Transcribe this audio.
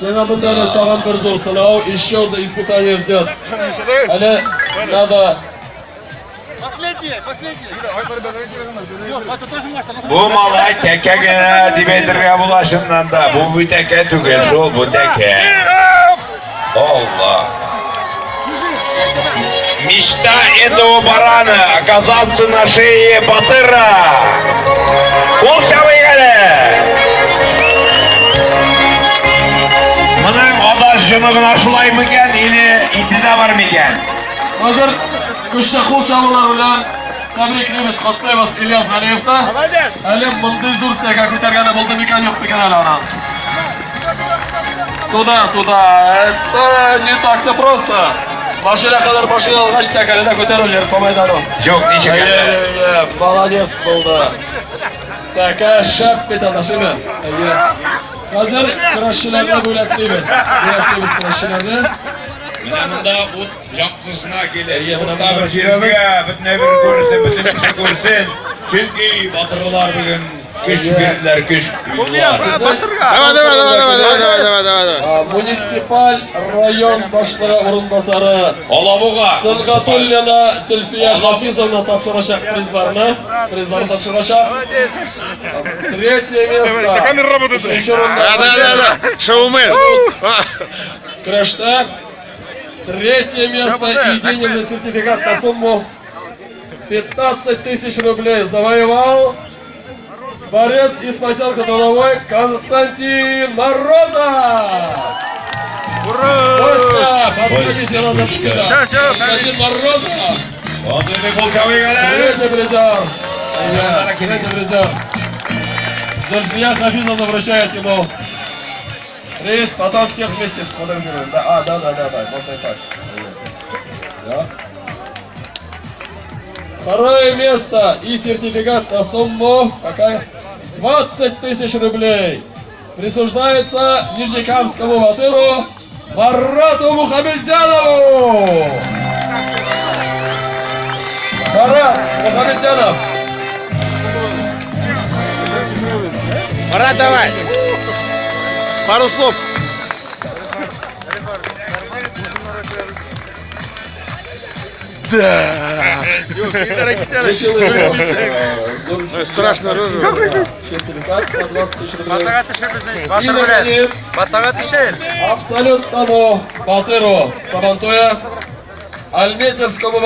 Сиңа монда әле тагын бер зур сынау, еще одно испытание ждет. Әле надо. Последнее, последнее. Бу малай тәкә генә дип әйтергә була чыннан да. Бу бит тәкә түгел шул, бу тәкә. Алла. Мечта этого барана оказаться на шее Батыра. Кул чабыйк әле. Моның адаш җоны гына шулай микән или ите дә бар микән? Хәзер көчле кул чабулар белән тәбриклибез, котлыйбыз Ильяс Галиевны. Әле мондый зур тәкә күтәргәне булды микән, юк микән әле аның? Туда, туда. Это не так-то просто. Машина кадәр машина алгач, тәкәне дә күтәрүләр по мәйдану. Юк, ничек Әйе, әле? әйе, молодец булды. Тәкә шәп бит анда, шуны. Әйе. Хәзер көрәшчеләрне бүләклибез. Бүләклибез көрәшчеләрне. Менә монда ут яктысына килер. Әйе, менә Утта бер монда җиргә, бөтенләй бер күрсен, бөтен кеше күрсен. Чөнки батырлар бүген көч бирделәр, көч куйдылар. Давай, давай, давай, давай, давай, давай, давай, давай. Муниципаль район башлыгы урынбасары Алабуга. Сөнгатуллина Зөлфия Хафизовна тапшырачак призларны. Призларны тапшырачак. Третье место. Камера работает. Өченче урында. Да, да, да, да. Шоумен. Көрәштә. Третье место и денежный сертификат на сумму 15 тысяч рублей завоевал борец из поселка Доловой Константин Морозов! Ура! Костя, подходите на наш Сейчас, Константин Морозов! Вот это кул чабыйк әле. Третий призер! Третий призер! Зульфия Хафизовна вручает ему приз, потом всех вместе сфотографируем. Да, а, да, да, да, да, можно и так. Да. Второе место и сертификат на сумму какая? 20 тысяч рублей присуждается нижнекамскому батыру Марату Мухамедзянову! Марат Мухамедзянов! Марат, давай. Пару слов. Да. Решил Ну, страшно рожу. Сертификат на 20 тысяч рублей. Батага төшер безнең. И, Батыр белән. наконец, Батага төшер. абсолютному батыру Сабантуя, Альметьевскому.